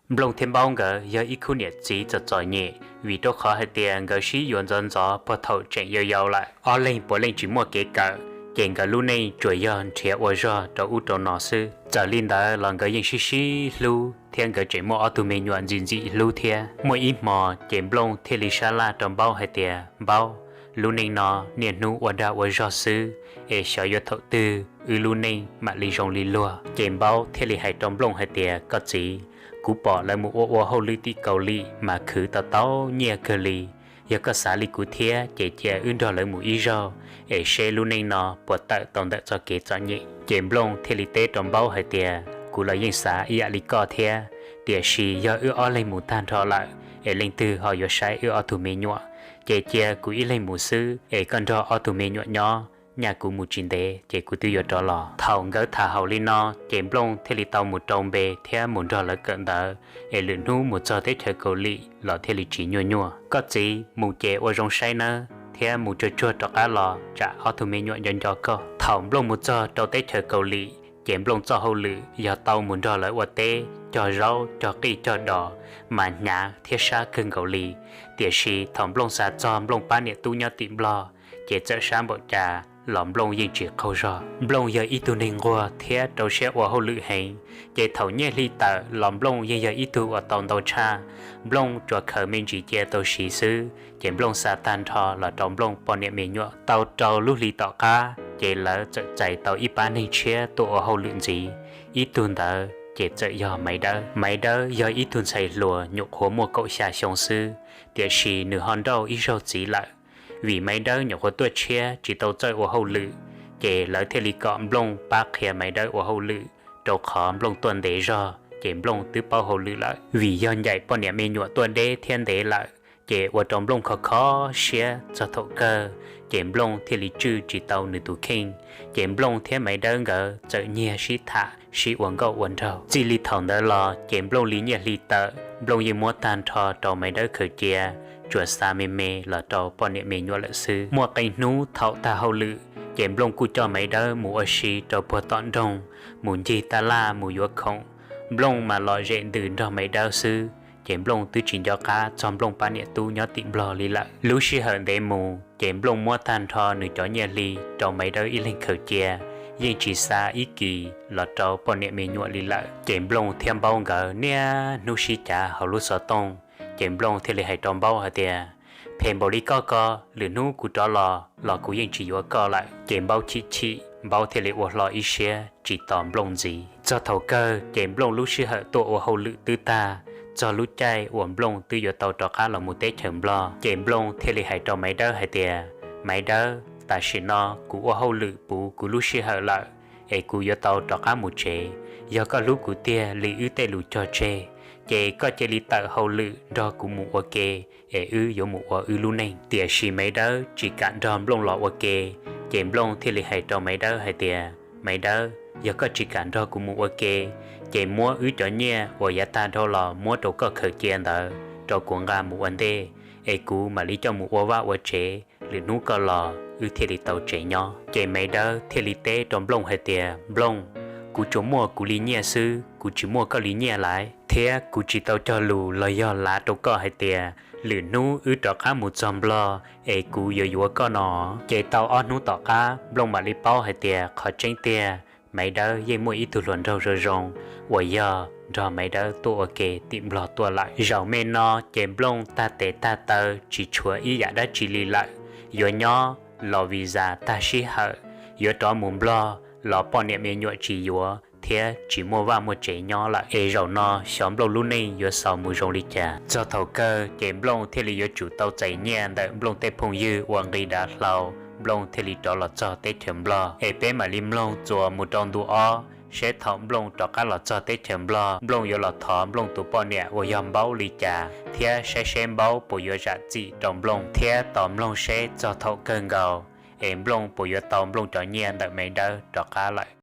Nplooj thiab Npaub nkawd yog ib khub niam txiv txom txom nyem, vim rau qhov hais tias nkawd sib yuav ntxov ntxov puag thaum tseem yau yau lawm, ob leeg puav leej tsis muaj kev kawm, ces nkawd lub neej tsuas yog nrhiav ua zog rau ub rau no xwb. Txawm li ntawd los nkawd yeej sib sib hlub thiab nkawd tseem muaj ob tug me nyuam ntxim ntxim hlub thiab. Muaj ib hmo ces Nplooj thiaj li sab laj rau Npaub hais tias, Npaub, lub neej no niaj hnub ua dag ua zog xwb, es xyov yuav thaum twg wb lub neej mam li zoo li luag. Ces Npaub thiaj li hais rau Nplooj hais tias, Koj txiv, kuv pom lawv mus ua ua hauj lwm tim Kaus Lim mas khwv tau tau nyiaj kawg li. Yog koj xav li kuv thiab ces cia wb nrog lawv mus ib zaug, es seb lub neej no puas tawm tau ntawm txoj kev txom nyem. Ces Nplooj thiaj li teb rau Npaub hais tias, Kuv los yeej xav ib yam li koj thiab, tiam sis yog wb ob leeg mus tag nrho lawm, es leej twg ho yuav saib wb ob tug me nyuam? Ces cia kuv ib leeg mus xwb, es koj nrog ob tug me nyuam nyob, nyaj kuv mus tsis ntev ces kuv twb yuav rov los. Thaum nkawd tham haum li no, ces Nplooj thiaj li tau mus rau npe thiab mus nrog lawv kawm ntawv, es lwm hnub mus txog teb chaws Kaus Lim los thiaj li tsis nyuaj nyuaj. Koj txiv, mus ces ua zoo saib nawb, thiab mus tsuag tsuag rov qab los tsam ob tug me nyuam nco nco koj. Thaum Nplooj mus txog rau teb chaws Kaus Lim, ces Nplooj txoj hauj lwm yog tau mus nrog lawv ua teb, cog zaub, cog qij, cog dos, mas hnyav thiab sab kawg nkaus li. Tiam sis thaum Nplooj xav txog Nplooj pab niam tub nyob tim Nplog, ces txawm sab npaum cas los Nplooj yeej tsis qaug zog. Nplooj yog ib tug neeg nquag thiab rau siab ua hauj lwm heev, ces thaum nyiaj hli tawm los Nplooj yeej yog ib tug uas tau ntau tshaj. Nplooj tsuas khaws me ntsis cia tau siv xwb, ces Nplooj xa tag nrho los rau Nplooj poj niam me nyuam. Tau rau lub hli tom qab, ces lawv txawm txais tau ib pab neeg tshiab tuaj ua hauj lwm ntxiv. Ib tug ntawd ces txawm yog Maiv Dawb. Maiv Dawb yog ib tug ntxhais hluas nyuam qhuav muaj kaum xya xyoo xwb, tiam sis nws ho nrauj ib zaug txiv lawm. Vim Maiv Dawb nyuam qhuav tuaj tshiab tsis tau txawj ua hauj lwm, ces lawv thiaj li kom Nplooj pab qhia Maiv Dawb ua hauj lwm, rau qhov Nplooj tuaj ntev zog ces Nplooj twb paub hauj lwm lawm. Vim yog ncaim poj niam me nyuam tuaj deb thiab ntev lawm, ces ua rau Nplooj kho kho siab txog thaum kawg, ces Nplooj thiaj li tswj tsis tau nws tus kheej. Ces Nplooj thiab Maiv Dawb nkawd txawm nyiag sib tham sib ua nkauj ua nraug. Txij li thaum ntawd los ces Nplooj li nyiaj hli tawm, Nplooj yeej muab tag nrho rau Maiv Dawb khaws cia, tsuas xa me me los rau poj niam me nyuam lawm xwb. Muaj qee hnub thaum tag hauj lwm, ces Nplooj kuj coj Maiv Dawb mus ua si rau puag tom nroog, mus ncig taj laj mus yuav khoom. Nplooj mas los zem ntws nrog Maiv Dawb xwb, ces Nplooj twb tsis nco qab txog Nplooj pab niam tub nyob tim Nplog li lawm. Lub sij hawm ntev mus, ces Nplooj muab tag nrho nws cov nyiaj hli rau Maiv Dawb ib leeg khaws cia, yeej tsis xa ib kis los rau poj niam me nyuam li lawm. Ces Nplooj thiab Npaub nkawd niaj hnub sib cav hauv lub xov tooj, ces Nplooj thiaj li hais rau Npaub hais tias, Phem npaum li koj ko, lwm hnub kuv rov los los kuv yeej tsis yuav koj lawm. Ces Npaub chim chim, Npaub thiaj li ua hlo ib siab tsis tos Nplooj ntxiv. Txog thaum kawg ces Nplooj lub sij hawm tuaj ua hauj lwm twb tag, txog lub caij uas Nplooj twb yuav tau rov qab los mus teb chaws Nplog, ces Nplooj thiaj li hais rau Maiv Dawb hais tias, Maiv Dawb, tam sim no kuv ua hauj lwm puv kuv lub sij hawm lawm, es kuv yuav tau rov qab mus tsev. Yog koj hlub kuv tiag li wb tej lus cog tseg, ces koj cia li tawm hauj lwm nrog kuv mus ua ke, es wb yuav mus ua wb lub neej. Tiam sis Maiv Dawb tsis kam nrog Nplooj los ua ke, ces Nplooj thiaj li hais rau Maiv Dawb hais tias, Maiv Dawb, yog koj tsis kam nrog kuv mus ua ke, ces muab wb cov nyiaj uas yav tag dhau los muab rau koj khaws cia ntawd rau kuv nqa mus ua ntej, es kuv mam li coj mus ua vaj ua tsev, lwm hnub koj los wb thiaj li tau tsev nyob. Ces Maiv Dawb thiaj li teb rau Nplooj hais tias, Nplooj, kuv tsuas muaj kuv li nyiaj xwb, kuv tsis muaj koj li nyiaj laiv, thiab kuv tsis tau cog lus los yog lav rau koj hais tias lwm hnub wb rov qab mus txog Nplog es kuv yuav yuav koj no. Ces tau ob hnub tom qab Nplooj mam li paub hais tias qhov tseeb tiag Maiv Dawb yeej muaj ib tug hluas nraug zoo zoo uas yog nrog Maiv Dawb tuaj ua ke tim Nplog tuaj lawm. Zaum me no ces Nplooj tag tes tag taw tsis tshuav ib yam dab tsi li lawm, yuav nyob los visa tag sij hawm, yuav rov mus Nplog los poj niam me nyuam tsis yuav thiab tsis muaj vaj muaj tsev nyob lawm. Es zaum no xyov Nplooj lub neej yuav xaus mus zoo li cas. Txog thaum kawg ces Nplooj thiaj li yuav tsum tau txais nyiaj ntawm Nplooj tej phooj ywg uas nqis dav hlau, Nplooj thiaj li rov los txog teb chaws Nplog. Es peb mam li mloog txuas mus rau ntu ob, seb thaum Nplooj rov qab los txog teb chaws Nplog, Nplooj yuav los thov Nplooj tus poj niam uas yog Npaub li cas, thiab saib seb Npaub puas yuav zam txim rau Nplooj, thiab tos mloog seb txog thaum kawg nkaus es Nplooj puas yuav tau Nplooj cov nyiaj ntawm Maiv Dawb rov qab lawm.